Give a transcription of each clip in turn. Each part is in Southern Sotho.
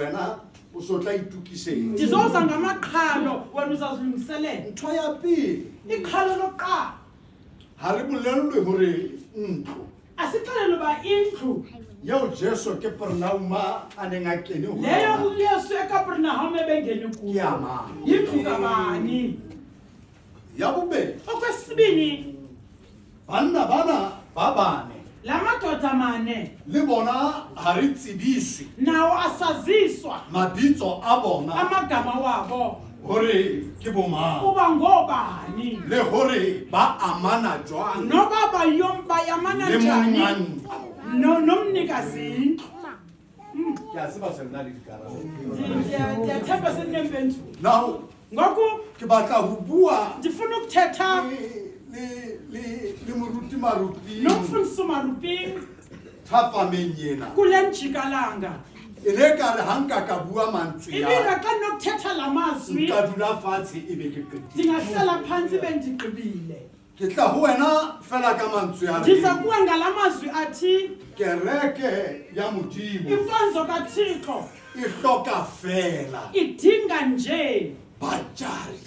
Wena o so tla itokisetsa. Ndizoza ngamaqhalo wena uzazilungiselela. Ntho ya pele. Iqhalo lokuqala. Ha re bolellwe hore ntlo. Asixelelwe uba indlu. Yeo Jesu Kepernauma a neng a kene ho Leyo yona. uYesu eKapernahum ebengene kuyo. Ke ya mang? Yindlu kabani? Ya bobedi. Okwesibini. Banna bana ba bane. La madoda mane. Le bona ha re tsebiswe. Nawo asaziswa. Mabitso a bona. Amagama wabo. Hore ke bomang. Uba ngoobani. Le hore ba amana jwang. Noba bayamana Le njani. monga ntlo. No, nomnikazi ndlu. Ke a tseba se na le dikarabo. Ndiyathemba seninempendulo. Now, Ngoku ke batla ho bua ndifuna ukuthetha le le le moruti Maruping. Nomfundisi Maruping thapameng ena. Kule njikalanga. E ne ka re ha nka ka bua mantswe ya. Ibile xa ndinokuthetha la mazwi. Nka dula fatshe ebe ke qetile. Ndingahlala phantsi bendigqibile. Ke tla ho wena fela ka mantswe a reng. Ndiza kuwe ngala mazwi athi. Kereke ya Modimo. Inkonzo kaThixo. E hloka fela. Idinga nje. Bajari.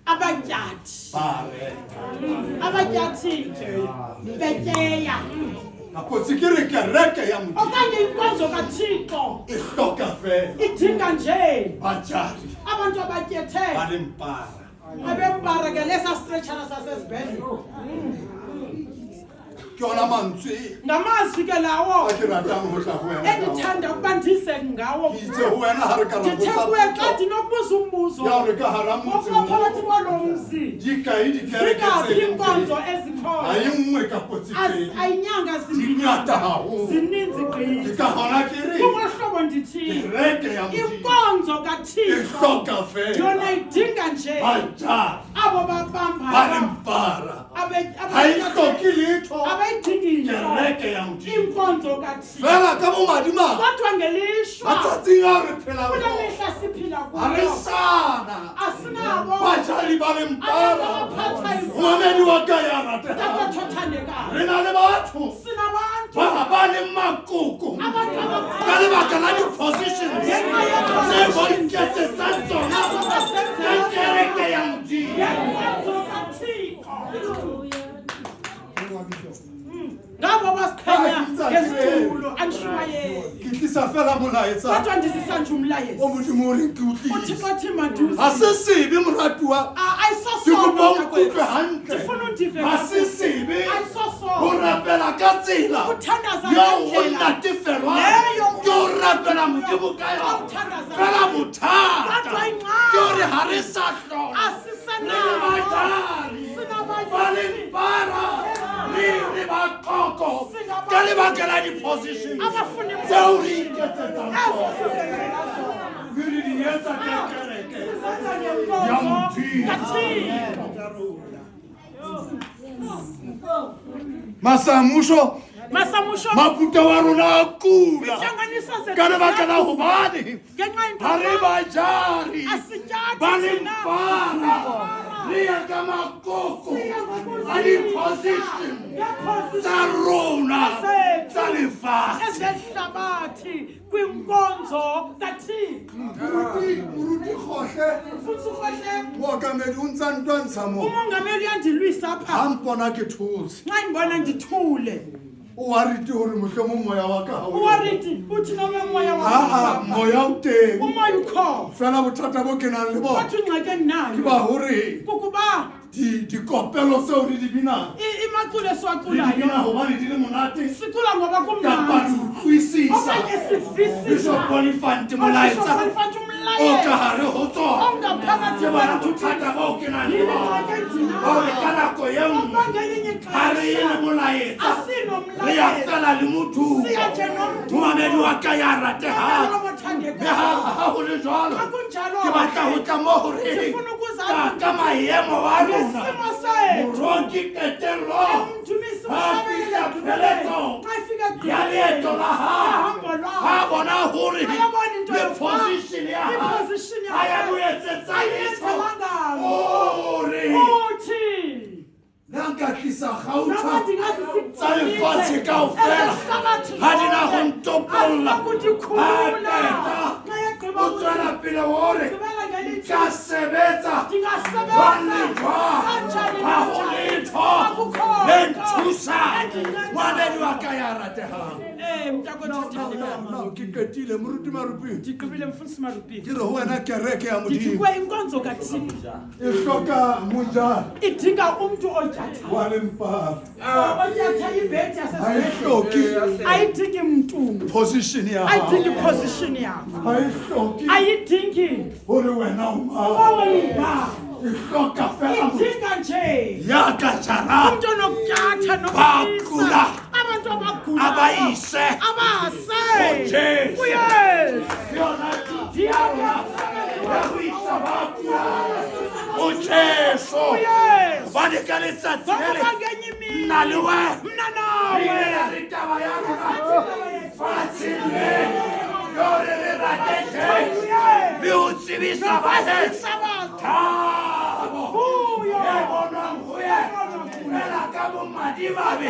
Abatyathi. Ba reka. Abatyathi betyeya. Kapo se ke re kereke ya Modimo. Okanye inkonzo kaThixo. E hloka fela. Idinga nje. Bajari. Abantu abatyethe. Ba le mpara. Abempara ke lesa stretchara sasesibhedlele. Ke ona mantswe. Ngamazwi ke lawo. A ke ratang ho tla ho wena ka ona. Endithanda ukuba ndize ngawo. Ke itse ho wena ha re ka ra Ndithe botsa kuwe xa potso. ndinokubuza umbuzo. Ya hore ka hara motse Ukuba mo. phakathi kwalo mzi. Di kae dikereke tse Zingaphi leng teng? iinkonzo ezikhoyo? Ha e nngwe kapo tse pedi. Ayinyanga Di zimbini. ngata haholo. Zininzi gqithi. Ke ka hona ke re. Kungolu hlobo ndithi. Kereke ya Modimo. Inkonzo kaThixo. E hloka fela. Yona idinga nje. Bajari. Abo babambayo. Ba le mpara. Ha e hloke letho. Abayidingi nto. Kereke ya Modimo. Inkonzo kaThixo. Fela ka bomadimabe. Kodwa ngelishwa. Matsatsing ao re phelang Kule ho ona. mihla siphila Ha re kuyo. sana. Asinabo. Bajari ba le mpara. Abantu abaphatha izandla. Momamedi wa ka ya ratehang. Mntaka othandekayo. Re na le batho. Sinabantu. Ba ba le makoko. Abantu abaphatha. Ka lebaka la di-positions. Ngenxa Tse ba ye-positions. iketsetsang tsona. Ka kereke ya Modimo. Ngenkonzo kaThixo. Ngabo basiqhenya ngezitulo andishumayeli. Ke tlisa fela molaetsa. Kodwa ndizisa nje umlayezo. O Modimo o reng ke o tlise. UThixo athi mandiwuzise. Ha se sebe moratuwa. Ayisosono Ke kopa o mntakwethu. nkutlwe hantle. Ndifuna undive Ha se kakuhle. sebe Ayisosono. ho rapela ka tsela Uthandaza eo o ngendlela natefelwang leyo ke ho rapela Modimo ka yona. Uthandaza Fela ngayo. bothata Kodwa ingxaki ke hore ha re sa hlola Asisenawo. re le bajari ba le mpara re re ba qoko ka lebaka la di-positions tseo re iketsetsang tsona. Mme re di etsa ka kereke ya Modimo. Masamusho Masamusho maputa wa rona a kula Intlanganiso zethu ka lebaka la ziyagula. hobane Ngenxa yento ha re yokuba bajari asityathi ba le thina. mpara re ya ka makoko a di-position tsa rona tsa lefatshe Ezehlabathi kwinkonzo kaThixo. Moruti, moruti Kgohle. Mfundisi Kgohle. Mookamedi o ntsa ntwantsha mo. Umongameli uyandilwisa apha. Ha mpona ke thotse. Nxa ndibona ndithule. O worried hore mohlomong moya wa ka ha o. O worried uthi noma moya wa Ah, ah, moya o teng. Umoya ukho. Fela bothata bo ke nang le bona. Kodwa ingxaki endinayo. Ke ba hore Kukuba dikopelo tseo re di binang. Imaculo esiwaculayo. Re di bina hobane di le monate. Sicula ngoba kumnandi. Kapa re utlwisisa. Okanye sivisisa. Bishop Olifant molaetsa. Bishop Olifant umlayezo. O ka hare ho tsona. Ongaphakathi Ke bona bothata bo ke nang le bona. Yini ingxaki endinayo? Hore ka nako e nngwe Ngoba ngelinye ixesha ha re ye le molaetsa. asinomlayezo. Re ya fela le modumo. Siya nje nomdumo. Momamedi wa ka ya ratehang. Momamedi othandekayo. Le ha ho le jwalo, Xa kunjalo ke batla ho tla mo ho reng Ndifuna ukuza ka maemo a rona. Ngesimo sethu. Moroki qetellong. Emdumisi Ha uhlabelele fihla ekugqibeleni. pheletsong Xa ifika ya ekugqibeleni. leeto la hae. Uhambo lwakhe. Ha bona hore Ayabona into le yokuba position ya hae. i-position Ha ya yakhe. mo etsetsa letho. Ayenzelanga nto. Hore. Uthi. Le ha nka tlisa kgauta Noma ndingazisa tsa lefatshe kaofela, Ezehlabathi ha di na ho zonke. ntopolla. Azinakundikhulula. Ha qeta, Xa yagqiba O tswela pele hore nka sebetsa jwang le jwang, ha ho letho le nthusang. Ngwanedi wa ka ya ratehang. No, ke qetile moruti Marupi. Ndigqibile mfundisi Marupi. Ke re ho wena kereke ya Ndithi Modimo kuwe inkonzo kaThixo e hloka mojalo idinga umntu otyatha wa lempara. Otyatha ibhedi Ha e yasesibhedlele. hloke Ayidingi mntu. position ya hao. Ayidingi position yakho. Ha e hloke Ayidingi hore wena o mang. owuba. E hloka fela motho Idinga nje ya ka jarang umntu onokutyatha Bakula. nokusa abantu abagulayo abayise abase Jesu. kuYesu. Ke yona thuto ya rona ya ho isa ba kulang ho Jesu. KuYesu. Hobane ka letsatsi le Ngokuba leng ngenye imini nna le wena mna re ile nawe ra re taba ya rona fatsheng le ke hore re rate Jesu le ho tsebisa ba heso Sabatho thabo Vuyo. e bonwang ho yena. Fela ka bomadimabe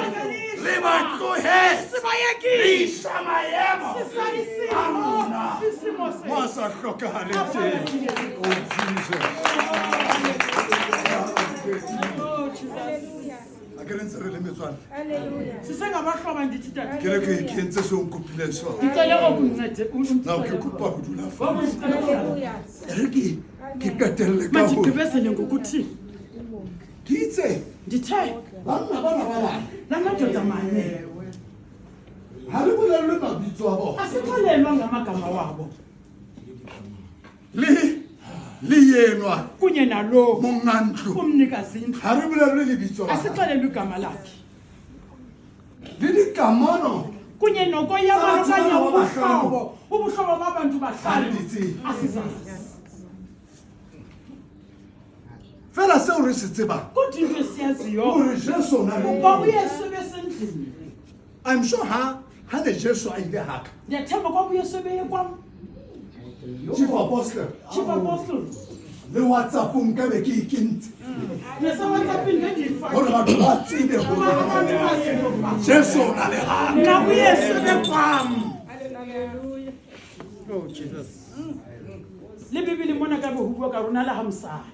re ba tlohetse re Sibayekile isa maemo sisa a isimo rona isimo mo a sethu. sa hlokahaleng teng. Oh, Jesus. Oh Jesus. A ke re ntse re le metswalle. Sisengabahlobo ndithi tata. Ke re ke ke entse seo nkopileng sona. Ndicele okuncede Now ke kopa ho dula fatshe. E re ke ke qetelle ka hore Mandigqibezele ngokuthi ke itse ndithe banna bana ba bane la madoda mane ha re bolellwe mabitso a bona asixelelwa ngamagama wabo le le yenwa kunye nalo monga ntlo umnikazindlu ha re bolellwe lebitso la hae. asixelelwa igama lakhe Le dikamano kunye nokoyamana Tsa okanye batho bana ba bahlano. ubuhlobo ubuhlobo babantu Ha re bahlanu di tsebe. asizazi Fela seo re se tsebang Kodwa into esiyaziyo hore Jesu o na le uba uYesu ebesendlini. I'm sure ha ne Jesu a ile haka Ndiyathemba kwaba uYesu ebeye kwam Chief Apostle Chief Apostle le WhatsApp nka be ke e kentse nesewhatsappini ngendiyifake hore batho ba tsebe hore abantu bazi into yokuba Jesu o na le haka. mna uYesu ebekwam. Oh Jesus. Le Bibele mona ka be ho bua ka rona le ha mosadi.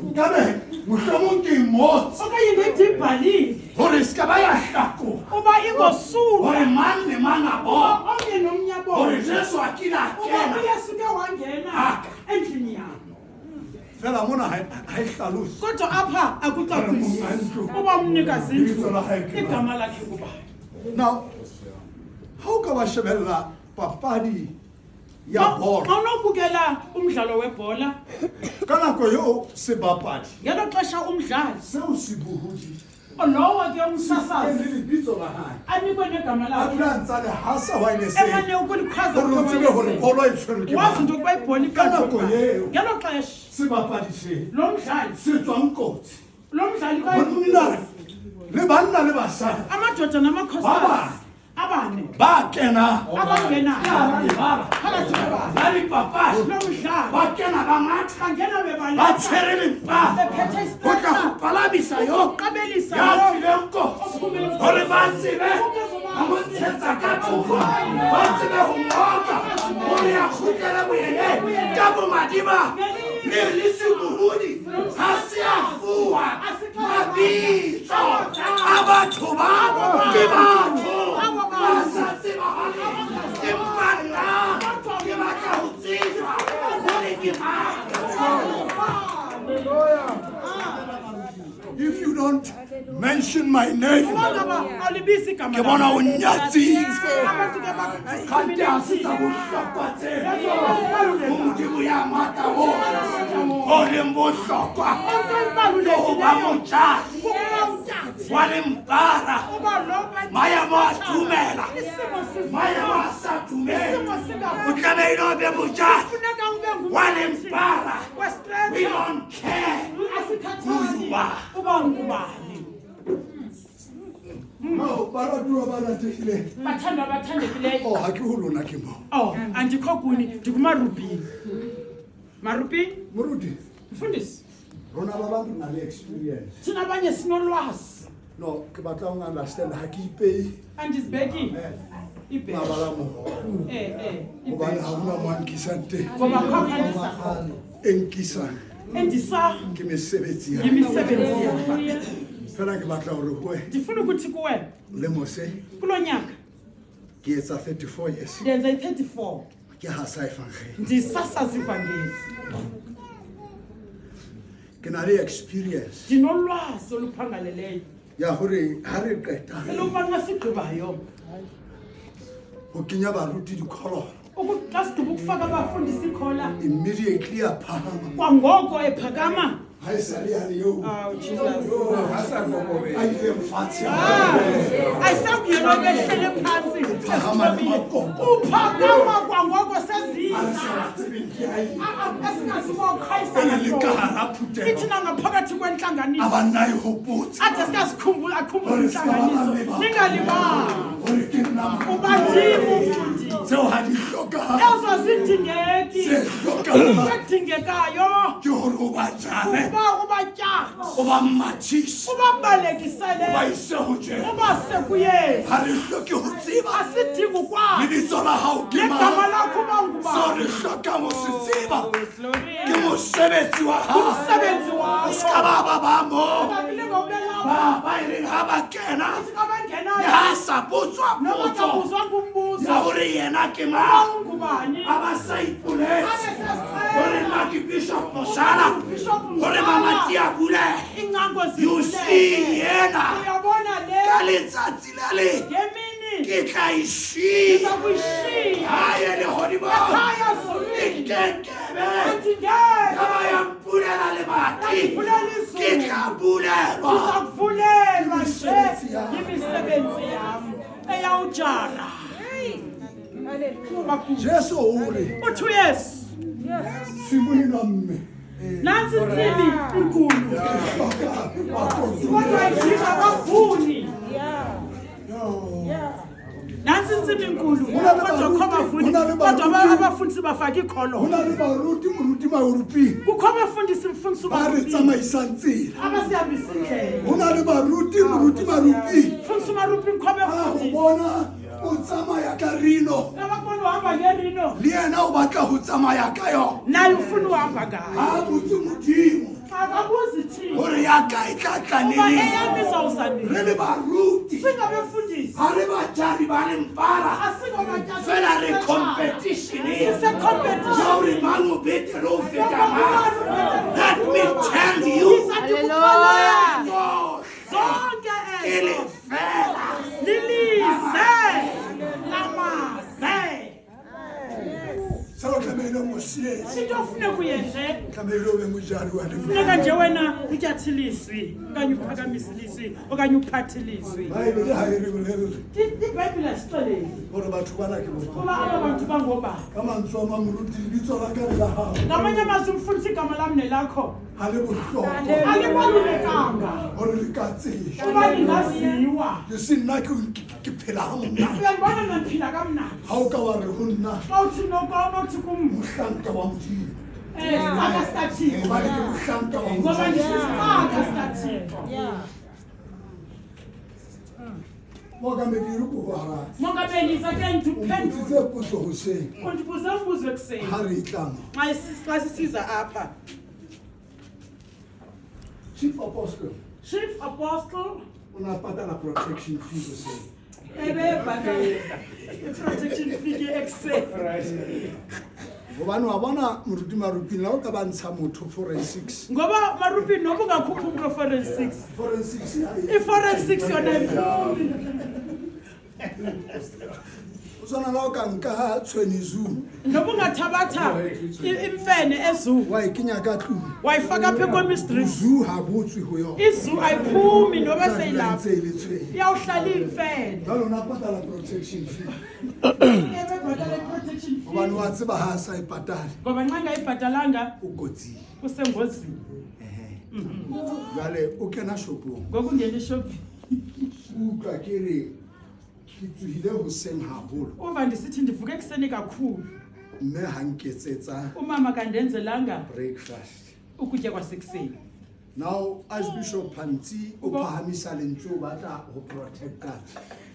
Nkabe mohlomong ke ngotse Okanye ndidibhalile hore se ka ba ya hlakoha uba ingosulwa hore mang le mang a bone omnye nomnye hore abone Jesu a kile a uba kena uYesu ke wangena Haka. endlini yam. Fela mona ha ha e hlalose Kodwa apha akucacisi Hore monga ntlo. uba umnikazi Lebitso ndlu la hae ke mang. igama lakhe ngubani. Now ha o ka wa shebella papadi ya bolo Xa unobukela umdlalo webhola ka nako eo sebapadi ngelo xesha umdlali seo sebohodi lowo ke le umsasazi lebitso la hae anikwe negama a lakhe dula a ntsa le hasa waene se emane ukulikhwaza hore o tsebe hore bolo e tshwerwe ke wazi mang. into yokuba ibhola Ka nako eo. ngelo xesha Sebapadi se lo mdlali se tswang kotsi lo mdlali monna le banna le basadi amadoda Ba namakhosikazi bane. abane ba kenang abangenayo ka hara lebala phakathi kwebala la dipapadi lo mdlalo ba kena ba matha bangena ba bebaleka tshwere lempara bephethe ho tla ho isitretsa palamisa yo uqabelisa ya lo tswileng kotsi hore ba tsebe ho mo ntshetsa ka thoko ba tsebe ho moka hore a kgutlele boyeneng ka bomadimabe le le sebohodi ha se a fuwa mabitso a batho ba ke batho ba sa tsebahaleng empa nna ke batla ho tsejwa hore ke mang. If you don't mention my name, Uba ngaba awulibizi igama ke bona o nyatsitse. Abantu ke Kgante ha se tsa bohlokwa tsena ho Modimo ya matla ohle. Ho leng bohlokwa ke ho ba mojari wa lempara. Maemo a dumela, maemo a sa dumele. O tlamehile o be mojari wa lempara. We don't care who you are. Uba ungubani. No, baratuwa ba ratehileng. Bathandwa abathandekileyo. Oh, ha ke ho lona ke mo. Oh, andikho kuni ndikumarubhini. Marubhini, Moruti, mfundisi, rona ba bang re na le experience. thina abanye sinolwazi. No, ke batla ho understand ha ke ipehe. Andizibeki. Ibheshu. Mabala moholo. Eh eh. Hobane Ibheshu. ha hona mo a nkisang teng. Ngoba khona ndisa khona. E nkisang Endisa ke mesebetsi ya. yimisebenzi yakhe. Fela ke batla hore ho wena Ndifuna ukuthi kuwe le mose kulo nyaka ke etsa 34 years ndenza i-34 ke hasa evangeli. ndisasaza ivangeli. Ke na le experience Ndinolwazi oluphangaleleyo ya hore ha re qeta elokuba nxa sigqibayo ho kenya baruti dikholoro xa sigqiba ukufaka abafundisi ikhola immediately a phahama kwangoko ephakama. ha e sale yane eo Oh Jesus. a ileng fatshe Ayisakuyena obehlele phantsi Uphakama namagogo. uphakama kwangoko a re sezidla sa ba tsebeng ke a eng. esingaziba E le le ka hara phutheho ithi nangaphakathi a kwentlanganiso ba nna e hopotse ade singazikhumbula akhumbuze Hore se ka ba intlanganiso lebala. ningalibali hore ke nna uba ndim umfundisi tseo ha di hlokahale ezo zidingeki tse hlokahalang edingekayo ke hore o ba jale uba ubatyathe o ba mathise ubabalekisele o ba ise ho Jesu ubase kuyesu ha re hloke ho tseba asidingi ukwazi lebitso la hao ke negama mang lakho uba seo ngubani re hlokang ho se tseba Glory. ke mosebetsi wa hao Umsebenzi o se ka wakho ba ba ba moo Babilinga ube lapha ba ba e reng ha ba kena le abangenayo ha sa botswa noma potso kabuzwanga umbuzo ya hore yena ke mang ungubani a ba sa ipoletse hore abe nna ke bishop mosala Bishop hore Mosala. mamati a bulehe incango you see yena uyabona le ka letsatsi le leng ngemini ke tla e siya iza kuyishiya haye lehodimong ekhaya e ezulwini kekebe athi ya ba ngeke ya mpulela lebati Yandivulela ke izulu tla bulelwa ndiza kuvulelwa nje Imisebenzi yam. imisebenzi yam eyawujara Jesu o re uthi uyesu tshimo ena mme nantsi intsimi inkulu e hloka bakotudi. kodwa idinga abavuni nantsi intsimi inkulu Ho na le kodwa kho baruti, bavuni ho na le kodwa baruti. abafundisi bafake ikholo Ho na le baruti moruti Maroping kukho abafundisi mfundisi ba re tsamaisang tsela. abasihambisa indlela Ho na le baruti moruti Maroping mfundisi umarupini kho a go abefundisi bona o tsamaya ka rino abakubona uhamba ngerino le yena o batla ho tsamaya ka yona. naye ufuna uhamba ngayo Ha botse Modimo akabuzi thina hore ya ka e tla tla uba neneng. eyam izawuza nini Re le baruti singabefundisi ha re bajari ba lempara fela re competitioneng ya sisecompetition hore mang o betere ho feta mang. Let me tell you Hallelujah. tsohle zonke ke ezo lefela. lilize lamaze Seo tlamehile o se etse into ofuneka uyenze tlamehile o be mojari wa lefela. funeka nje wena utyathile ilizwi okanye uphakamise ilizwi okanye uphathe ilizwi Baebele ha e re bolelle ibhayibhile asixeleli hore batho bana ke bo kuba aba bantu bangobani ka mantswe a mang moruti lebitso la ka le la hao ngamanye amazwi umfundisa igama lam nelakho ha le bohlokwa alibalulekanga hore le ka tsejwa. kuba lingaziwa You see nna ke phela ha monate. uyandibona mna ndiphila kamnandi Ha o ka wa re ho nna xa uthi nokuthi kum mohlanka wa Modimo. sicaka sikathixo Hobane ke mohlanka wa ngoba Modimo. ndisisicaka sikathixo Mookamedi e re ko ho arabe. mongameli ke O ndiphendule mpotsitse potso hoseng undibuze umbuzo ekuseni ha re e tla mo. xa sisiza apha Chief Apostle chief apostle o na patala protection fee hoseng. ebebhatala i-protection fee ke ekuseni Hobane wa bona moruti Maruping la o ka ba ntsha motho forensics. ngoba marupini noba ungakhupha umntu we-forensics Forensics ya e. i-forensics yona iphumi O tshwana le ha o ka nka tshwene zoo noba ungathabatha imfene ezoo wa e kenya ka tlung. wayifaka apha ekomistris Zoo ha botswe ho yona. izoo ayiphumi noba Tla dula seyilapha ntse e le tshwene. iyawuhlala iyimfene Jwale o na patala protection fee. Ebebhatala i-protection fee. Hobane wa tseba ha a sa e patale ngoba nxa ngayibhatalanga o kotsing. usengozini Jwale o kena shopong. ngoku ungena eshopini O utlwa ke re ke tsohile hoseng haholo uva ndisithi ndivuke ekuseni kakhulu mme ha nketsetsa umama kandenzelanga breakfast. ukutya kwasekuseni Now Archbishop Phantsi o phahamisa lentswe o batla ho protecta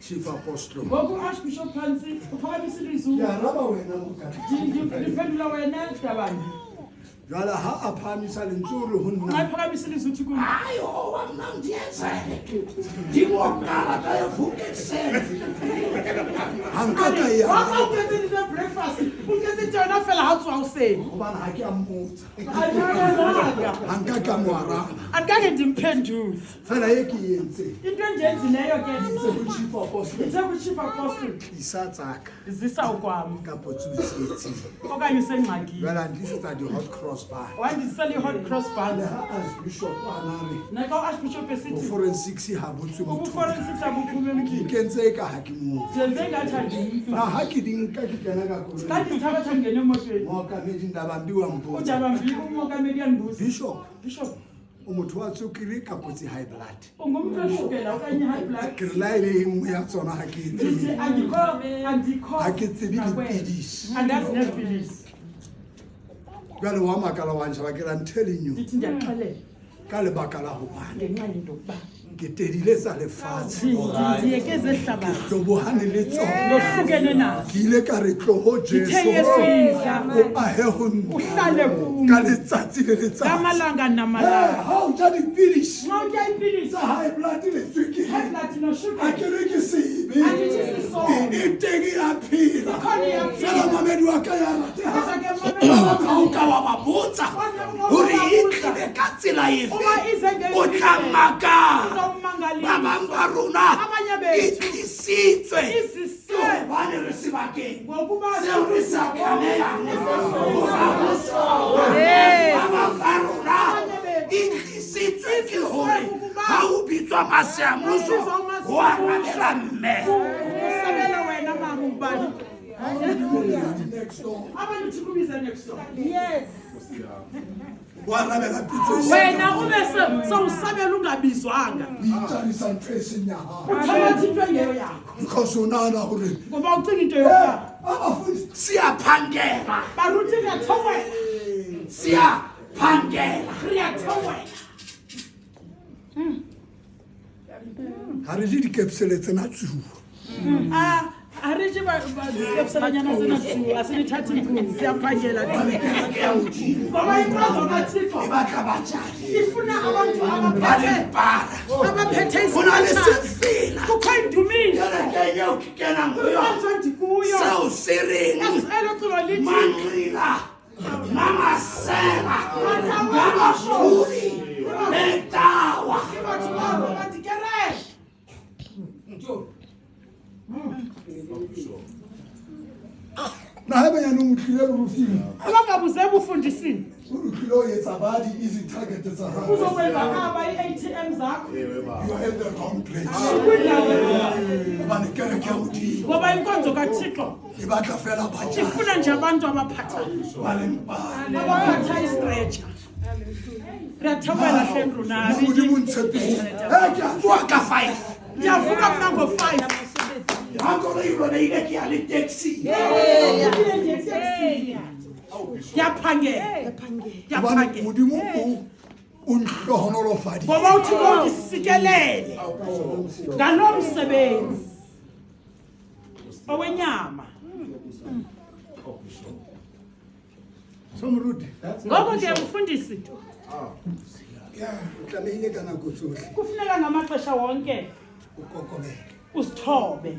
Chief Apostle. Ngoku Archbishop phantsi uphakamisile Ke izwi. araba wena mokati. Ndiphendula wena Dabane. Jwale ha a phahamisa lentswe o re ho Nxa nna. ephakamisile izwi uthi kum. Hayi owa mna ndiyenzele ndimoqala xa evuka ekuseni. Ha nka ka e Wa araba. ka o nketseditse breakfast, o nketseditse yona fela ha o tsoha hoseng. Hobane ha ke a mmotsa. Andibuzanga. Ha nka ka mo araba. Andikhange ndimphendule. Fela e ke e entseng. Into endiyenzileyo ke Itse ho Chief Apostle. ndithe kwi-chief apostle Tlisa tsaka zisa okwam kapo tse o tsietsing. okanye usengxakini. Jwale a ntlisetsa di-hot cross bun. Wandizisela i-hot cross Le buns. ha Archbishop a na re Naxa u-archbishop bo esithi forensics ha bo tswe mothong. ubu-forensics abuphumi Ke emntwini. ikentse eka ha ke mo. Ndenze ngathi andimva. Na ha ke di nka ke kena ka Xa koloi. ndithabatha ndingena emotweni Mookamedi Ndabambi wa mpotsa. uDabambi umongameli uyandibuza. Bishop, Bishop, o motho wa tswekere kapo tse high blood? ungumntu weshukela okanye i-high blood? Ke re la e le e nngwe ya tsona ha ke e Ndithi tsebe. andikho Ha ke tsebe nakwena. dipidisi. Andazi neepilisi. Jwale wa makala wa ntjhaba ke re I'm telling you Ndithi ndiyakuxelela ka lebaka la hobane ngenxa yento yokuba ke tedile tsa lefatshe. ndiyeke zehlabathi Hlobohane le tsona. ndohlukene nazo. Ke ile ka re tloho Ndithe Jesu. Yesu yiza O ahe ho nna uhlale kum ka letsatsi le letsatsi. ngamalanga Eh, namalanga. ha o ja dipidisi Nxa utya iipilisi tsa high blood le tswekere. high blood Ha noshukela ke re ke sebe. Andithi sisono. E teng ya phela. Ikhona iyaphila. Fela mamedi wa ka ya ratehang. Kodwa ke mamela, Ga o ka wa ba botsa gore e tlile ka tsela efe Uba ize ngenye o tla indlela. makala. Ba Uzawumangalisa. bang ba rona Abanye e bethu tlisitswe iziswe ke hobane re sebakeng ngokuba seo re sa tlamehang ho ba ho sona. Ba bang ba rona e tlisitswe ke hore ha o bitswa maseamuso ho arabela mme. Usabela wena mama ubani? Next door. Abanye uthi kubiza next door. Yes. O arabela pitso e seng Wena ube sewusabela ungabizwanga. o itjarisa ntho e seng ya hao. Uthabatha into engeyo yakho Because o nahana hore ngoba ucinga into yokuba abafundisi Siyaphangela, baruti re a theohela, siyaphangela. re a theohela. ha re je dikepsele tsena tsuo. Ah, ha re je dikepselanyana tsena tsuo, a se dithathi nkunzi, siyaphangela thina. Kereke ya Modimo Ngoba inkonzo kaThixo e batla batjadi ifuna abantu ba abaphethe leng para. abaphethe Ho na le isiphatha. sefela Kukho indumiso kerekeng eo ke kenang ho yona inkonzo endikuyo seo se reng elo culo lithi manqila mamasela ngabapuri betawa. ke batho ba roba dikereke. Na haebanyaneng o tlile borufing, Uba ngabe uze ebufundisini o re tlile ho etsa ba di-easy target tsa hao. uzokwenza aba i-A_T_M zakho You are in the wrong place. kwindawo Hobane kereke ya Modimo ngoba inkonzo kaThixo e batla fela batjadi ifuna nje abantu abaphathayo ba leng para. abaphatha istretcher. Re a theohela hleng rona. Nna Modimo o ntshepisitse. Eh, ke a Tsoha ka 5 Ndiyavuka mna ngo-5. ha koloi e robehile ke ya le taxi. Ndiyaphangela. Hobane Ndiyaphangela. Modimo o nhlohonolofaditse. Ngoba uThixo undisikelele ngalo msebenzi owenyama. So moruti, Ngoko ke mfundisi ya o tlamehile ka nako tsohle kufuneka ngamaxesha wonke o kokobele. usithobe.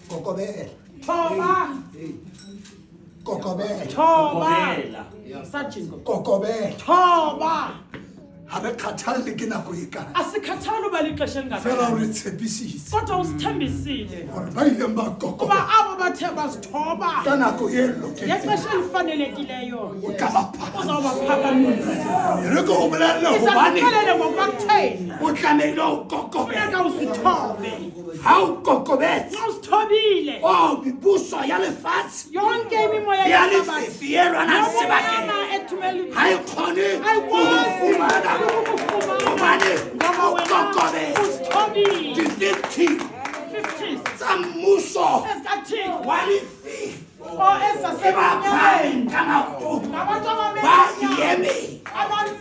Kokobele. Thoba, Kokobele. thoba. Sajingo. Kokobele. Thoba. Ha re kgathalle ke nako e kae. Asikhathali uba lixesha Fela o elingakanani. re tshepisitse Kodwa usithembisile hore ba ileng ba kuba kokobela abo bathe bazithoba ka nako e loketseng ngexesha elifanelekileyo o tla ba phahamisa. uzawubaphakamisa. E re ke o bolelle hobane Izandixelele ngokuba kutheni o tlamehile ho kokobela. funeka uzithobe. Ha o kokobetse Nxa uzithobile o mebuso ya lefatshe yonke imimoya ya yehlabathi lefifi e lwanang sebakeng nomnyama ethumela ha e kgone ho o ayikwazi fumana ukukufumana hobane ngoba o wena kokobetse. uzithobile. Di-fifty 50s tsa mmuso ezikaThixo wa lefifi o ke ba ezasemnyameni phahameng ka maoto ngabantu ba abamele emeng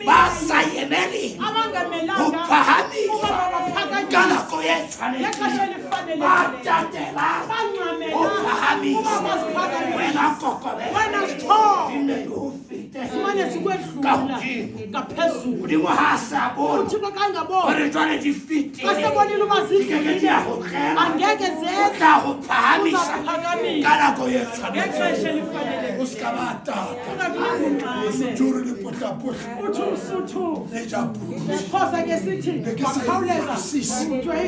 ba sa emeleng abangamelanga ho phahamiswa ukuba ka baphakanyiswe nako e e tshwanetseng Ngexesha ba elifanelekileyo tatelang Bangxamela ho phahamisa ukuba baziphakamisa. wena kokobela Wena sithobe. di nne di ho fete simane ka sikwedlula hodimo ngaphezulu modimo ha a sa bone uthixo kangaboni hore jwale di fetile xa sebonile uba di ke ke di zidlulile a ho tlela angeke o zeze tla ho phahamisa Uzakuphakamisa. ka nako e tshwanetseng ngexesha elifanelekileyo O se ka ba tata. ungakulingunxame Mosotho o re lepotlapotle uthi umsuthu le ja pudi. isixhosa ke sithi Ne ke sa e wakhawuleza utlwisise. utywe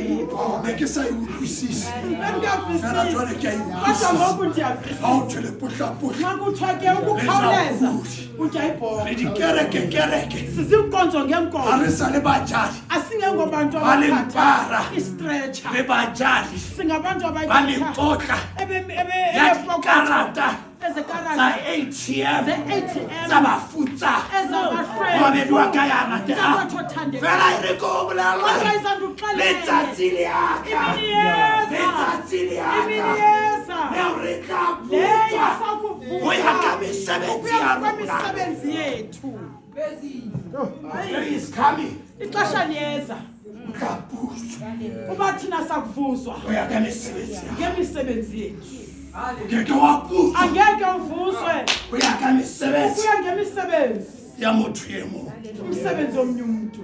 Ne ke sa e utlwisise. Fela jwale ke a e kodwa utlwisisa. ngoku Ha ndiyavisisa o thwe lepotlapotle nxa kuthiwa ke ukukhawuleza utya ibhola re dikerekekereke siziinkonzo ha ngeenkonzo re sa le bajadi asingengobantu Ba lempara. abathatha istretcher re bajadi singabantu ba abathatha mekotla ya dikarata tsa ezekarata atm ze-atm tsa bafutsana mobedi wa ka ya ratehang Zabatho othandekayo. fela e re ko o bolella Kodwa izanduxelele. letsatsi le aka Imini yeza. letsatsi le aka Imini yeza. leo re tla leyo putswa sakuvuka ho ya ka mesebetsi ukuya ya rona ngokwemisebenzi yethu Day is coming ixesha liyeza o tla putswa uba thina sakuvuzwa ho ya ka mesebetsi ya ngemisebenzi yethu o ke ke wa putswa angeke uvuzwe ho ya ka mesebetsi ukuya ngemisebenzi ya motho e mong umsebenzi womnye umntu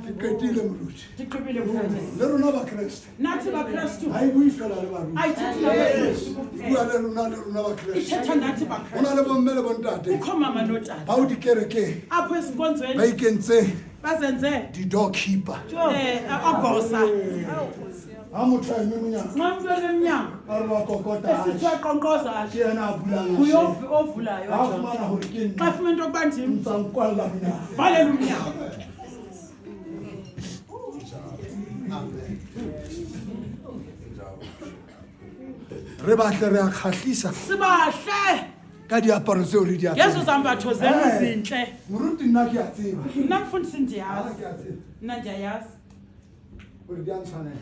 Ke qetile moruti. ndigqibile mfundisi Le rona bakreste. nathi bakrestu Ha e bue fela le baruti. ayithethi nabakrestu E bua le rona le rona bakreste. ithetha nathi Ho na bakrestu le bomme le bontate kukho mama notata bao dikerekeng apho ba ezinkonzweni ikentse bazenze di-doorkeeper. ogosa Ha motho a eme monyako nxa umntu enemnyango ba re ba kokota esithi uyaqonkqoza ke yena a bulang a nguye shebe. ovulayo Ha fumana hore ke xa nna fuma into yokuba ndim ntsa nkwalla monyako. valela umnyango Re batle re a kgahlisa sibahle ka diaparo tseo re di ngezo apereng. zambatho zenu Eh. zintle Moruti nna ke a tseba. mna mfundisi Ah, ndiyazi ke a tseba mna ndiyayazi hore di a ntshwanela.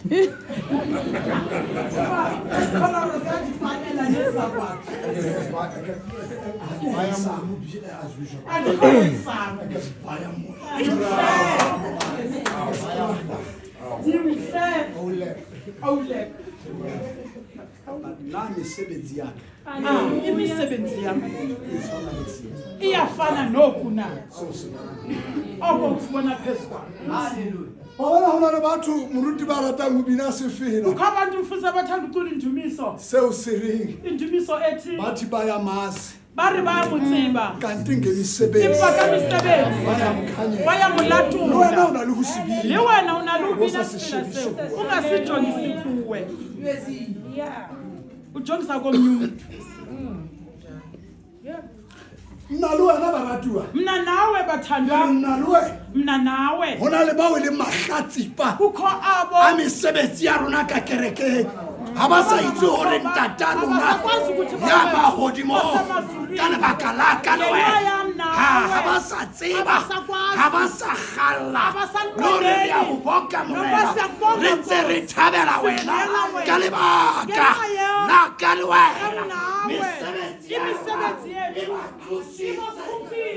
Uba ezikholoro ziyandifanela nezakwakhe andikholesango ndimhle awulek Nna mesebetsi ya ka Ah, imisebenzi yam e tshwana le sena iyafana noku na seo se bonang. oko kufumana phezu kwam Wa bona ho na le batho moruti ba ratang ho bina sefela kukho abantu mfundisi abathanda ucula indumiso seo se reng indumiso ethi bathi ba ya mase ba re bayamutsiba kanti ngemisebetsi empa ka mesebetsi ba ya mkhanyela. ba ya mo Le wena o latola na le ho se le bina. wena o na le ho bina O sa se sefela shebe seo ungasijongisi kuwe ujongisa komnye umntu Nna le wena baratuwa. mna nawe bathandwa Nna le wena mna nawe ho na le bao e leng mahlatsipa kukho abo a mesebetsi ya rona ka kerekeng ha ba sa itse hore ntata rona ya mahodimong ka lebaka la ka le wena ha ba sa tseba ha ba sa kgalla le hore re a ho boka morena re ntse re thabela wena ka lebaka la ka le wena mesebetsi ya rona e ba tlositse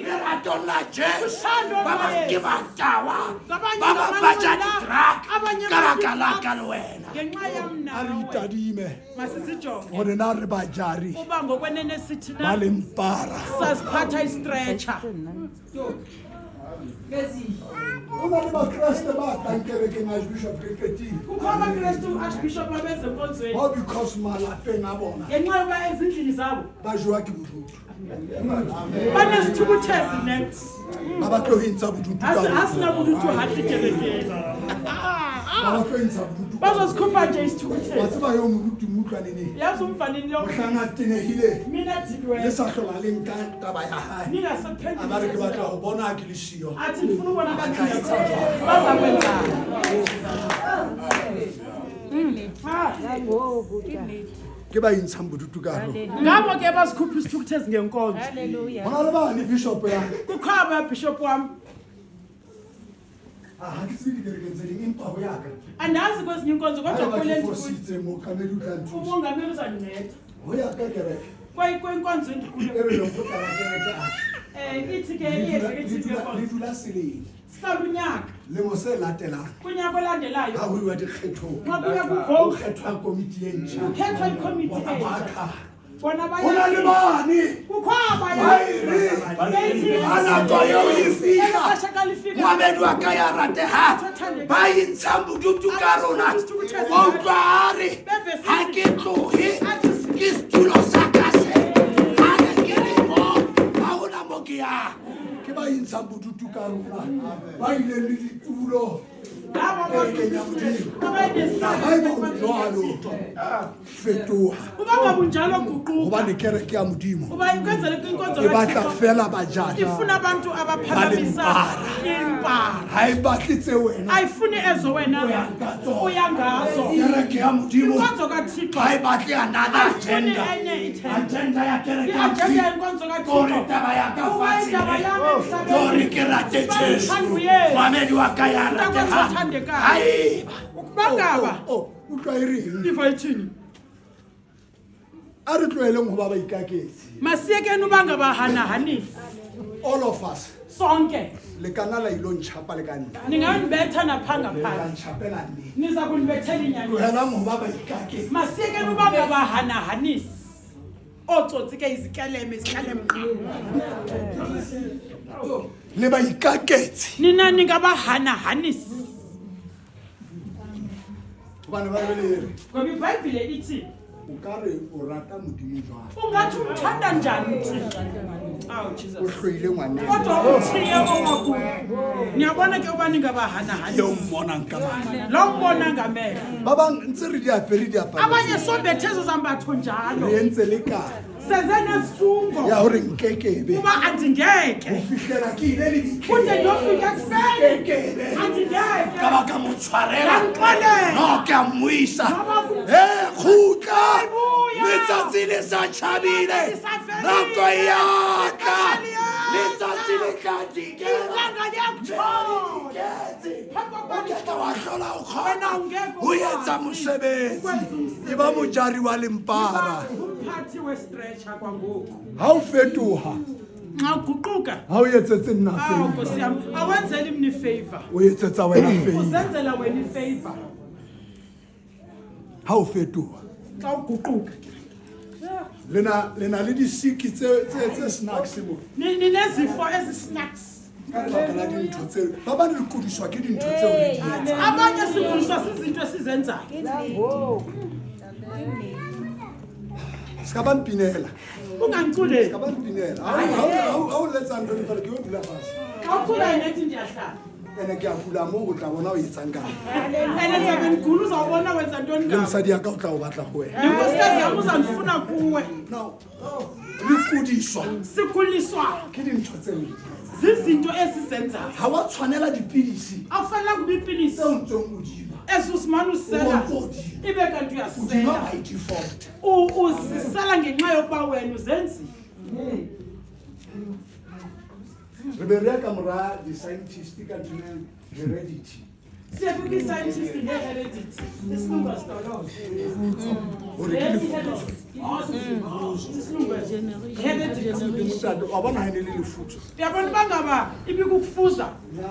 leratong la Jesu ba bang ke batawa ba bang ba ja di-drug ka baka la ka le wena ngenxa yam A re nawe itadime masisijonge hore na re bajari uba ngokwenene sithi ba na lempara. saziphatha istretcher Ho na le bakreste ba tlang kerekeng Archbishop ke qetile. kukho abakrestu archbishop abeze enkonzweni Bao because malapeng a bona ngenxa yoba ezindlini zabo ba jewa ke bodutu. banesithukuthezi net Ba batlo ho intsha bodutu ka rona. asinabudutu hatle kerekeng Ba batlo ho intsha bodutu. ka rona. bazozikhupha nje Wa isithukuthezi tseba eo moruti mo utlwa neneng. yazi umvanini lo Mohlang a tenehile mina le dikiweyo sa hlola le nka taba ya hae. A ba re ke batla ho bona ha ke le siyo. athi ndifuna ubona Ba tla etsa jwang? baza kwenzani Ke ba intshang bodutu ka rona. ngabo ke basikhupha isithukuthezi ngenkonzo Ho na le bane bishop ya. kukho aba bishop wam Ah, ha ke tsebe dikerekeng tse ding empa ho ya ka. andazi kwezinye iinkonzo kodwa Haeba kule ke ndikuyo fositse mookamedi o tla nthusa. umongameli uzandinceda Ho ya ka kereke kwenkonzo endikuyo e re lekgotla la kereke a Ithi ke i-executive Le dula selemo. Sihlala unyaka. Lemo se latelang. Kunyaka olandelayo. Ha ho iwa dikgethong. Xa kuya Ho kuvote. kgethwa komiti e ntjha. Kukhethwa ikomiti Bona ba entsha. kha. Bona Ho na le baya. bane. Kukho abaya. Ba e re. Ha nako eo e fihla. Exesha xa lifika. Mohamedi wa ka ya ratehang ba intshang bodutu ka rona wa utlwa a re ha ke tlohe ke setulo sa ka se ha ne ke le mo ha hona mo ke yang. Ke ba intshang bodutu ka rona ba ileng le ditulo Labo kerekeng ya Modimo. abayenesihlalo Haeba o jwalo, fetoha. Uba ngabunjalo guquka. Hobane kereke ya Modimo Uba ukwenzela inkonzo e batla kaThixo fela bajadi. ifuna abantu abaphakamisa Ba impara. Ha e batle tse wena. Ayifuni ezo wena O ya ka tsona. uya ngazo. Kereke ya Modimo Inkonzo kaThixo ha e batle another ayifuni agenda. enye ithemba. Agenda ya kereke ya I-agenda Modimo yenkonzo kore kaThixo taba ya ka kuba fatshe indaba yam ke hore emhlabeni ke rate Jesu. Uba uYesu. Mohamedi wa ka ya Umntakwethu ratehang. othandekayo. Haeba. Ukuba ngaba Oh, utlwa e reng? iva ithini? A re tloheleng ho ba baikaketsi. Masiyekeni uba ngabahanahanisi. All of us. Sonke. Le ka nna la ilo ntjhapa le ka nna. Ningandibetha napha Le ka ngaphandle. ntjhapela nnete. Niza kundibethela inyaniso. Tlohelang ho ba baikaketsi. Masiyekeni uba ngabahanahanisi. Ootsotsi ke izikeleme izikhelemnqa. Le baikaketsi. Nina ningabahanahanisi. Hobane Bible e re, Ngoba iBhayibhile ithi o ka re o rata Modimo jwang? ungathi umthanda njani uThixo? Awu Jesus. O hloile ngwaneno. Kodwa uthiye owakubo. Niyabona ke uba ningabahanahanisi. Eo mmonang ka mahlo. Lo mbona ngamehlo. Ba bang ntse re di apere diaparo Abanye sombethe ezo zambatho njalo. Re entse le kano. Senze nesifungo. Ya hore nkekebe. Uba andingeke. Ho fihlela ke ile le ditlheng. Kude ndiyofika ekuseni. Nkekebe. Andingeke. Ka ba ka mo tshwarela. Ndamxolela. No, ke a mmuisa. Noba ku- Eh, kgutla. Buya. Letsatsi le sa tjhabile. Letsatsi le sa felile. Nako e a tla. Ixesha liyeza. Letsatsi le tla dikela. Ilanga liyakutshona. Diketse. Phambi kokuba O ke tla wa hlola o kgona Wena ungeke ho etsa ukwazi mosebetsi. ukwenza umsebenzi. E ba mojari wa lempara. Umphathi westretcher kwangoku. Ha o fetoha. Nxa uguquka. Ha o etsetse nna Awu favor. Nkosi yam, awenzeli mna ifavor. O etsetsa wena favor. Uzenzela wena ifavor. Ha o fetoha. Xa uguquka. Le na le disiki tse snacks mo. Ninezifo ezi-snacks. Ka lebaka la dintho tseo. Ba bang re kudiswa ke dintho tseo re di etsang. Abanye siguliswa zizinto esizenzayo. Se ka ba mpinela. Ungandiculeli. Se ka ba mpinela. Ha o letsa ntho di fela ke yo dula fatshe. Xa uculayo nethi ndiyahlala. Ene ke a kula moo o tla bona o etsang ka nna. Ene ndizabe ndigula uzawubona wenza ntoni Le ngam. mosadi ya ka o tla o batla ho wena. Nenkosikazi yam uzandifuna kuwe. Now, re kudiswa Siguliswa ke dintho tse re di etsang. zizinto esizenzayo. Ha wa tshwanela dipidisi Awufanelanga uba ipilisi tseo ntseng o di nwa. ezi usimane usela O ntso o di nwa. ibe kanti O di nwa uyasela. by default. Uzisela ngenxa yokuba wena uzenzile. Re be re ya ka mora di-scientist ka ntho e heredity. Siye kwi-scientist nge-heredity. Isilungu asidololo. Hore ke lefutso. Isilungu heredity. Ntate, wa bona ha e ne le lefutso. Uyabona uba ngaba ibikukufuza. Nna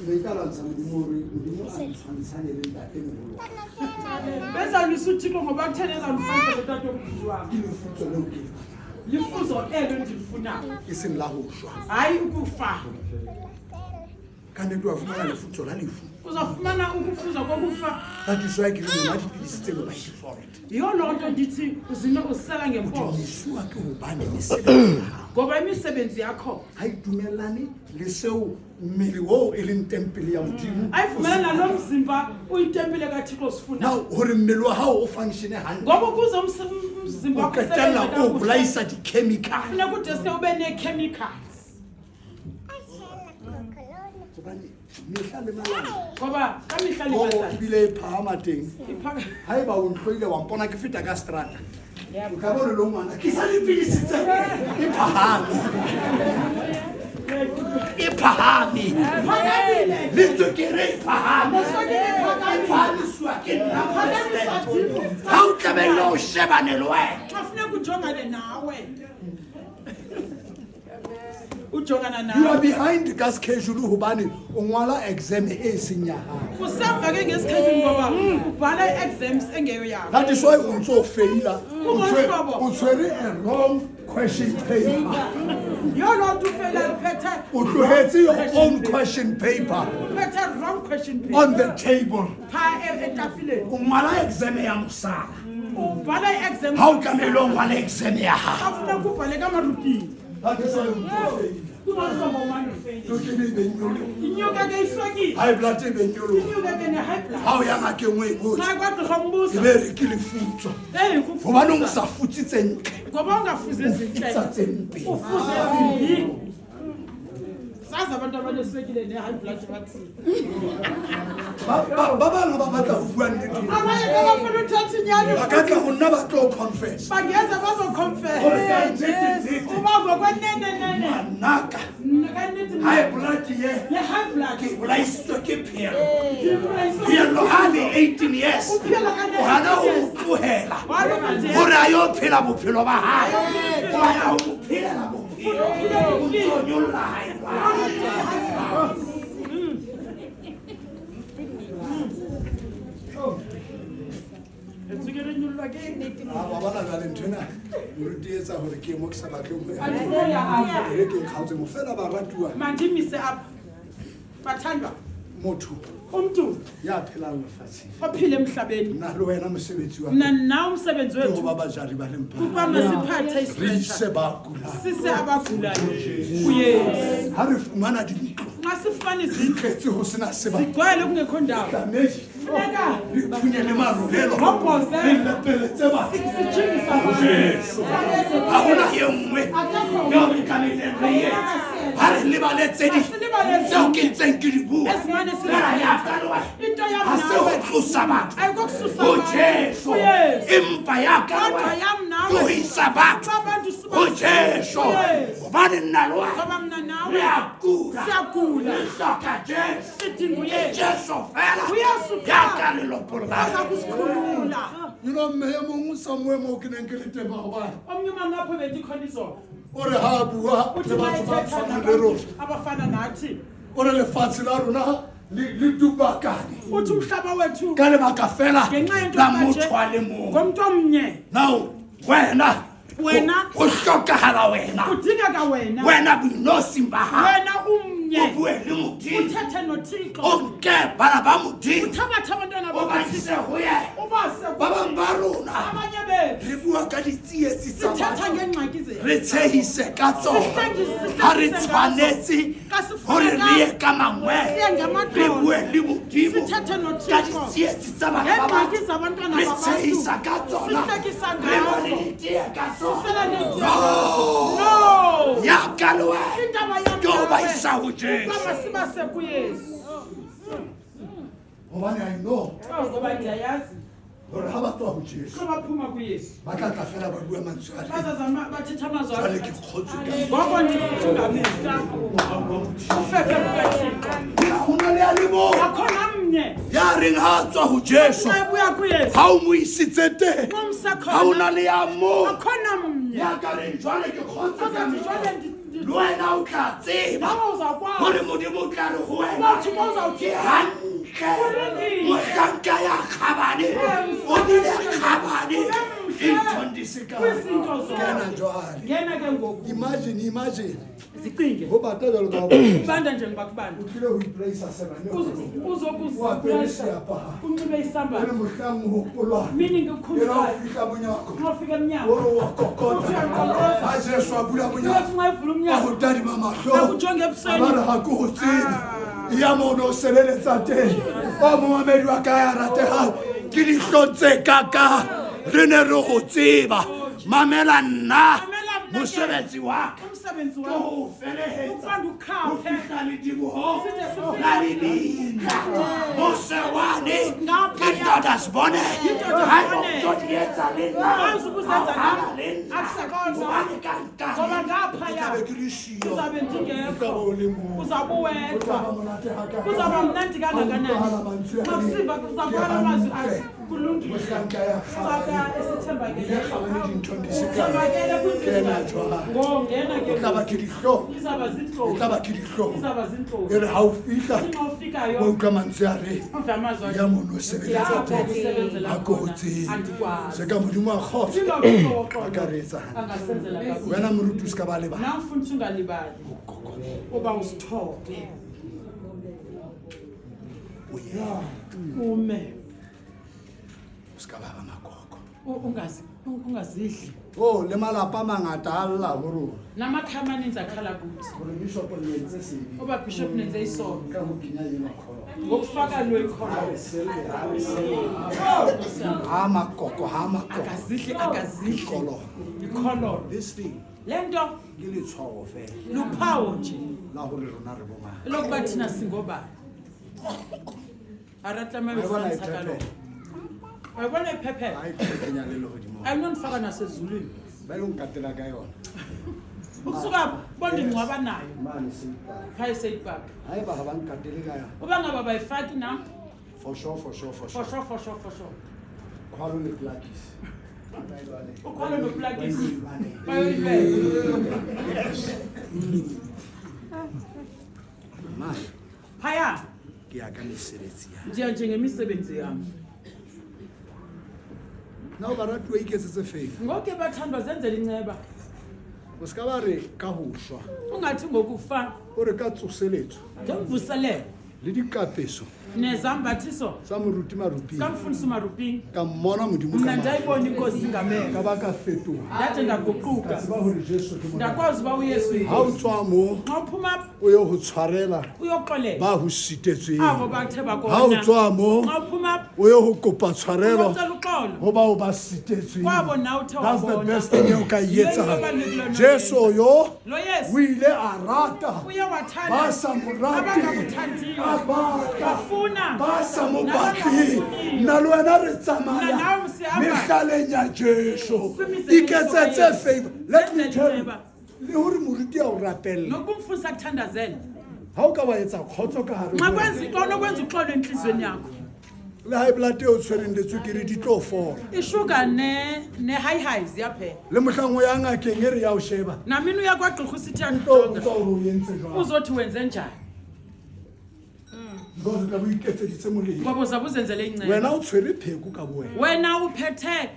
ne ka lwantsha Modimo hore Modimo a ntshwantshanye le ntatemoholo wa ka. Bezawulwisa uThixo ngoba kutheni ezawundifanisa notatomkhulu wam. Ke lefutso leo ke le batlang. Lifuzo elo ndilifunayo. E seng la ho shwa. Hayi ukufa. Ka nnete wa fumana lefutso la lefu. Uzawufumana ukufuza kokufa. That is why ke re nwa dipidisi tseno by default. Yiyo loo nto ndithi uzine usela ngemposo. Dimisuwa ke hobane mesebetsi ya hao Ngoba imisebenzi yakho ha e dumellane le seo mmele oo e leng tempele ya Modimo. ayivumelani nalo mzimba uyitempile kaThixo osifunayo. Now hore mmele wa hao o functione hantle. Ngoba ukuze umzimba O wakho qetella usebenze o kakuhle, bolaisa di-chemical. funeka udeske ube nee-chemicals. Hobane mehla le malanga. Ngoba ka mehla le Moo matsatsi. ebile e phahama teng. Iphaka- Haeba o ntlhoile wa mpona ke feta ka seterata. O tla bo o le lo ngwana, ke sa dipidisi tse. E phahame. E phahame. Phakamile. Le tswekere e phahame. Tswekere e phahame. E phahamiswa ke nna Phakamiswa President. Thixo. Ha o tlamehile o shebane le wena. Xa funeka ujongane nawe. Ujongana You are nawe. behind ka schedule hobane o ngwala exam e seng ya hao. Usemva ke ngeschedule ngoba ubhala i-exams engeyo yakho. That is why o ntso faila. Kungolu O tshwere a wrong question paper. Yiyo loo nto ufela uphethe O tlohetse your own question paper uphethe wrong question paper on the table. phaa etafileni. O ngwala exam ya mosala. Ubhala i-exam Ha o tlamehile o ngwale exam ya hao. xa funeka ubhale kamarutini. That is why o ntso faila. Kungolu hlobo umane ufeyila. Tswekere e be nyoloha. Inyuka ke iswekile. High blood e be nyoloha. Inyuka ke ne-high blood. Ha o ya ngakeng o e botse. Xa kwagqirha E umbuzo be re ke lefutswa. eyi Hobane o sa futse tse ntle. ngoba ungafuzi ezintle Futsa tse mpe. ufuze ezimbi. Sazi abantu abaneswekile ne-high blood bathini. Ba bang ha ba batla ho bua nnete. Abanye ke bafuna uthetha inyani Ba ka tla ho nna ba tlo confess. bangeza Hore ka bazokhonfesa nnete nnete. uba ngokwenene nene Ngwanaka. mna kannete High blood ye le high blood ke bolaisitswe ke pheello. Ndibulaiswe- Pheello ha le 18 years. Uphela ka O hana ho 18 mo tlohela. Walokude- Hore a yo phela bophelo ba hae. O ya ho mo phelela bophelo. O ntso nyolla high blood. Tswekere e nyollwa ke nnete. Ah, wa bona jwale nthwena moruti e etsa hore ke mo ke sa batleng ho ya. Andifuni uya apha. E re ke kgaotse mo fela baratuwa Mandimise apha bathandwa motho umntu ya phelang lefatsheng. ophila emhlabeni Nna le wena mosebetsi wa mna nawe umsebenzi ke ho wethu ba bajari ba lempha. kukuba masiphathe Re isitretha ise ba kulang. sise abagulayo kuYesu. Ha re fumana dintlo Nxa sifumana di izindlu tletse ho sena sebaka. zigcwele kungekho ndawo Tlamehile funeka re phunye le marulelo. Robhoze. Re lepeletse batho. sijingise Jesu. Ha hona e nngwe eo re tlamehileng re e etse. Ha re lebale tse ding tseo ke ntseng ke di bua. Ezimane Fela ya ka le wena. Into yam Ha se ho nawe tlosa batho ayikokususa ho abantu Jesu. kuYesu. Empa ya ka le Kodwa wena yam nawe ke ho isa batho abantu ho Jesu. kuYesu. Hobane nna le wena Ngoba mna nawe re a kula. siyagula Re hloka Jesu. sidinga Ke uYesu. Jesu fela UYesu ya qha. ka re lopollang. Oza kusikhulula. You know mme e mong somewhere moo ke neng ke le teng maobane. Omnye umama apho bendikhona izolo O re ha a bua uthi le batho ba bayithetha tshwanang le rona. nabantu abafana nathi O re lefatshe la rona le dubakane. uthi umhlaba wethu Ka lebaka fela ngenxa yento la yoba nje motho a le mong. ngomntu omnye. Now wena Wena. ho hlokahala wena. Kudingeka wena Wena boinosing ba hao. wena O umnye bue le Modimo. uthethe noThixo O nke bana ba Modimo. uthabathe abantwana O ba bakaThixo ise ho yena. ubase Ba bang ba rona abanye bethu re bua ka ditsietsi tsa sithetha batho. ngeengxaki zethu Re tshehise ka tsona. Sihlekise Ha re ngazo. tshwanetse Ka sifuneka hore re ye ka mangwele. siye ngamadolo. Re bue le Modimo Sithethe noThixo. ka ditsietsi tsa bana ba Ngeengxaki batho. zabantwana Re babantu. tshehisa ka tsona. Sihlekisa Re nwa le ngazo. ditee ka tsona. Sisela neti No. no Ya ka le wena indaba yam ke ho ba nawe isa ho Jesu. ukuba masibase kuYesu. Hobane I know Oh, ngoba ndiyayazi hore ha ba tswa ho Jesu xa baphuma kuYesu ba tla tla fela ba bua mantswe a teng. bazazama bathetha amazwi Jwale ke kgotswe ka ngoko ndingamehla ufefe lukaThixo Ha hona le a le mong akho namnye ya reng ha a tswa ho Jesu xa ebuya kuYesu ha o mo isitse teng xa umsa ha o na khona le ya mong akho namnye ya ka reng jwale ke kgotswe ka ozathi mehla. jwale Le wena o tla tseba nawe uzawukwazi hore Modimo o tla re ho wena uba uThixo uzawuthi ke hantle mohlanka ya kgabane o bile kgabane dinthong di se kae. kwizinto zonke Kena jwale. ngena ke ngoku Imagine, imagine. zicinge Ho bata jwalo ka ha o ubanda njengoba kubanda o tlile ho ipolaisa serame. O apere uzokuziqesha seaparo. unxibe E le isambatho mohlang o hopolwang. meaning E re ha o ukhululayo fihla monyako. xa ufika emnyango O re wa kokota. Uthi uyaqoqoza. Ha Jesu a bula monyako. uyothi nxa evula A umnyango ho tadima mahlo. Akujonge A ebusweni. ba re ha ke ho tsebe. Ya mono o sebeletsa teng. O momamedi wa ka ya ratehang. Ke dihlong tse kakang re ne re ho tseba. Mamela nna Mamela mna ke. mosebetsi wa ka umsebenzi ke wam ho o felehetsa ukuba ho ndikukhaphe fihla ledibohong Side sifike. la lebitla mosewane Ngapha ke ndoda sibone Indoda Haeba o sibone. ntso di etsa le nna Azi ukuzenza ha o hana nam. le nna Akusekonza. hobane ka nkane ngoba ngaphaya Ke tla be ke le siyo. uzabe O tla ndingekho be o le mong. uzawube O tla uwedwa ba monate hakakang. kuzawuba mnandi Ha kangakanani utlwahala mantswe a xa leng. kusiva Ke kuzawuqala amazwi hantle. athi Kulungile. Mohlanka ya Sicaka kgabane. esithembakeleyo. Ile kgabane dinthong di se kae. Uthembakele kwizinto Kena ezininzi. jwale. Ngongena ke O tla ba ke dihlong. Izaba E zintloni. tla ba ke dihlong. Izaba zintloni. E re ha o fihla Uthi nxa ufikayo wa utlwa mantswe a re uve amazwi athi, ya mono o sebeletsa Lapho teng usebenzela ha ko o khona, tsebe. andikwazi. Se ka modimo wa kgotso Thixo a ka re etsa hantle. angasenzela kakuhle. Wena moruti o se ka ba lebala. Nawe mfundisi ungalibali uba usithobe O yeme. ume O se ka ba ba makoko. ungazidli. Oh, le malapa a mangata a lla ho rona. Namakhaya amaninzi akhala kuthi Hore bishop le entse sebe. uba bishop nenze isono Ka ho kenya ena kgolo. ngokufaka lo ikholo. Ha re selle, ha re selle. Ha makoko, ha makoko. Akazidli, akazidli. Ikolo. Ikhololo. This thing Le nto ke letshwao fela luphawu nje la hore rona re bomang. lokuba thina singobani. Ha re tlameha Wa e bona ho e tshwantsha ka phephela? lona. Wa e bona e phephela? Ha e tlo kenya le lehodimong. Ayinondifaka nasezulwini. Ba ilo nkatela ka yona. Ukusuka bondingcwaba nayo Mane Seipati. phaya eSeipapa. Haeba ha ba nkatele ka yona. Uba ngaba bayifaki nam For sure, for sure, for sure. for sure, for sure, for sure. Khwalo le plakisi. Ukhwalo noplakisi bayoyilwela. Mane Phaya ke ya ka mesebetsi ya. ndiya njengemisebenzi yam. Na o baratuwa iketsetse favor. Ngoku ke bathandwa zenzela inceba. O ska ba re ka ho shwa. Ungathi ngokufa O re ka tsoseletso ngemvuselelo le dikapeso nezambathiso tsa moruti Maruping. zikamfundisi uMaruping. Ka mmona Modimo ka Mna mahlo. ndayibona inkosi ngamehlo. Ka ba ka fetoha. Ndade ndaguquka. Ka tseba hore Jesu ke Morena. Ndakwazi uba uYesu Ha o yinkosi. tswa mo Xa uphuma apha o ye ho tshwarela uyoxolela ba ho sitetsweng. abo bathe Ha o bakona. tswa mo Xa uphuma apha o ye ho kopa tshwarelo uyocela uxolo ho bao ba sitetsweng. kwabo nawe uthe That's the wabona. best thing eo ka e Yiyo into etsang. ebalulekileyo Jesu noyenza. yo Lo Yesu o ile a rata uye wathanda ba sa mo rateng, abangamthandiyo a batla bafuna ba sa mo batleng. nabangafuniyo. Nna le wena re Mna tsamaya nawe sihamba mehlaleng ya Jesu. Kwimizekeliso Iketsetse kaYesu. favor. Let me Zenzele tell you, inceba. le hore moruti a o rapella. Nokuba umfundisi akuthandazele Ha o ka wa etsa kgotso ka hare ho nxa wena, kwenza xa unokwenza uxolo entliziyweni yakho le high blood eo tshwereng le tswekere di tlo fola. ishuga ne-high high ziyaphela. Le mohlang o ya ngakeng e re ya o sheba. Namini uya kwagqirha usithi O tlo yakujonga utlwa hore o entse jwang. uzothi wenze njani Because o tla bo iketseditse molemo. ngoba uzabe uzenzele inceba. Wena o tshwere pheko ka bo wena. Wena uphethe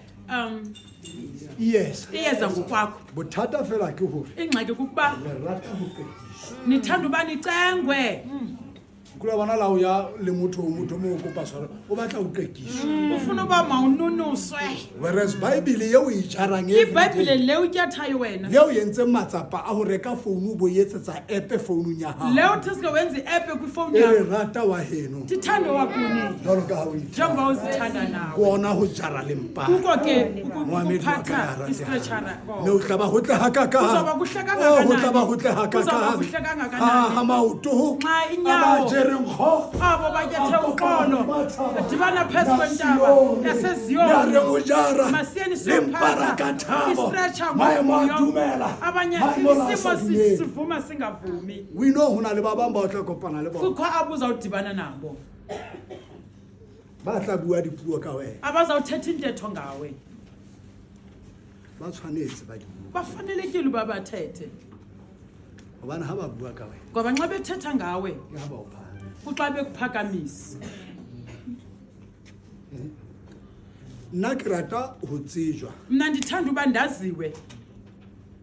Yes. iyeza ngokwakho. Bothata fela ke hore Ingxaki kukuba le rata ho qekiswa. nithanda uba nicengwe. Kula bona la o ya le motho o motho mo o kopa tshwarelo, o batla ho qekiswa. Ufuna uba mawununuswe. Whereas Bible eo o e jarang every Ibhayibhile day, le utyathayo wena le o entseng matsapa a ho reka founu o bo etsetsa app founung ya hao. le uthi sike wenza i-app kwifowuni E re yakho rata wa heno ndithande wakuni jwalo ka ha o ithata. njengoba uzithanda Ke nawe. ona ho jara lempa. Kuko ke Mohamedi wa ka ukuphatha ya ratehang. istretshara Mme o tla ba hotle hakakang. Kuzoba kuhle Oh, ho tla ba kangakanani? hotle Kuzoba hakakang. kuhle kangakanani? Ha ha maoto Nxa a ba inyawo jereng kgo. abo batyathe uxolo dibana phezu kwentaba Ya re ho yaseZiyoni jara masiyeni le mpara ka thabo. istretcha Maemo a ngovuyo. dumela. Abanye Maemo a isimo sa dumele. sivuma singavumi. We know ho na le ba bang ba o tla kopana le bona. Kukho abo uzawudibana nabo Ba tla bua dipuo ka wena. abazawuthetha intetho ngawe. Ba tshwanetse ba di bua. Bafanelekile uba bathethe Hobane ha ba bua ka wena, ngoba nxa bethetha ngawe ke ha ba o phahamisa. kuxa bekuphakamisa. Nna ke rata ho tsejwa Mna ndithanda uba ndaziwe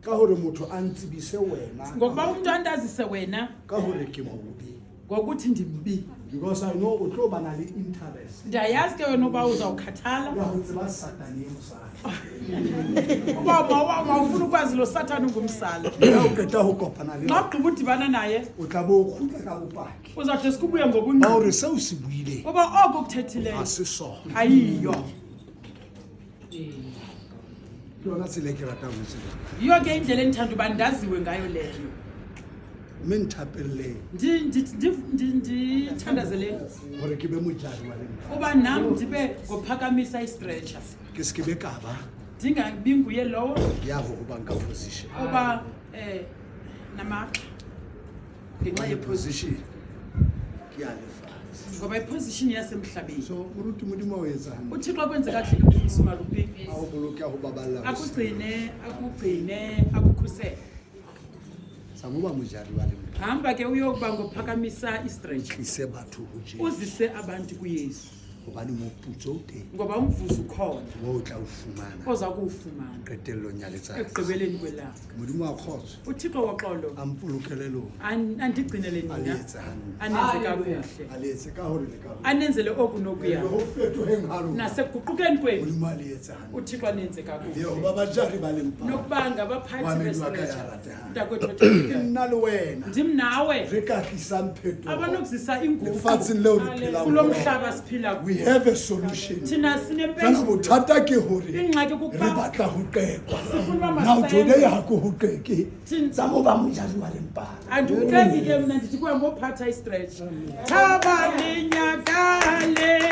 ka hore motho a ntsebise wena ngokuba umntu andazise wena ka hore ke mobe. ngokuthi ndimbi. Because I know o tlo ba na le interest Ndiyayazi ke wena uba uzawukhathala ya ho tseba Satane e mosadi. uba mawufuna ukwazi lo sathane ungumsala. Mme ha o qeta ho kopana le Xa yena, ugqiba udibana naye o tla bo o kgutla ka bopaki uzawude sikubuye ba ngobungqina hore seo se buileng uba oko kuthethileyo ha se sona. ayiyo. Ke yona tsela e ke ratang ho tseba. Yiyo ke indlela endithanda uba ndaziwe ngayo leyo. Mme nthapelleng Ndithandazeleni hore ke be mojari wa lempa. uba nam ndibe ngophakamisa istretcher Ke se ke be ka ba ndingabi nguye lowo ya ho ho banka position. oba namaxa ngenxa Hobane yeposition. position ke ya lefatshe. lefatshe. Ngoba iposition yasemhlabeni. So moruti, Modimo o etsa hantle. UThixo akwenze kakuhle ke, mfundisi Malupi. A o boloke, a ho baballa ho Akugcine, akugcine, akukhusele. Sa mo ba mojari wa lempa. Hamba ke uyokuba ngophakamisa istretch. Tlise batho ho Jesu. Uzise abantu kuYesu. Hobane moputso o teng. Ngoba umvuzo ukhona. Mo o tla o fumana. Oza kuwufumana. Qetellong ya letsatsi. Ekugqibeleni kwelanga. Modimo wa kgotso. UThixo woxolo. A mpolokele lona. Andigcinele A le nina. etse hantle. Anenze kakuhle. A le etse ka hore le ka hore. Anenzele oku nokuya. Le ho fetoheng ha lona. Nasekuguqukeni kwenu. Modimo a le etse hantle. UThixo anenze Le kakuhle. ho ba bajari ba lempara. Nokuba ngabaphathi Wa medi wa ka ya bestretch. ratehang. Mntakwethu othandekayo. Nna le wena. Ndim nawe. Re ka tlisang phetoho. Abanokuzisa inguqu. Lefatsheng leo re phelang Kulo ho lona. mhlaba siphila We kuwo. have a solution. Thina Fela sinempendulo. bothata ke hore Ingxaki re kukuba batla ho qekwa. sifuna uba Now today masenge. ha ke ho qeke. Tsa mo ba mojari wa lempara. Andikuqeki ke mna, ndithi kuhamba ophatha istretch. Thaba linyakale.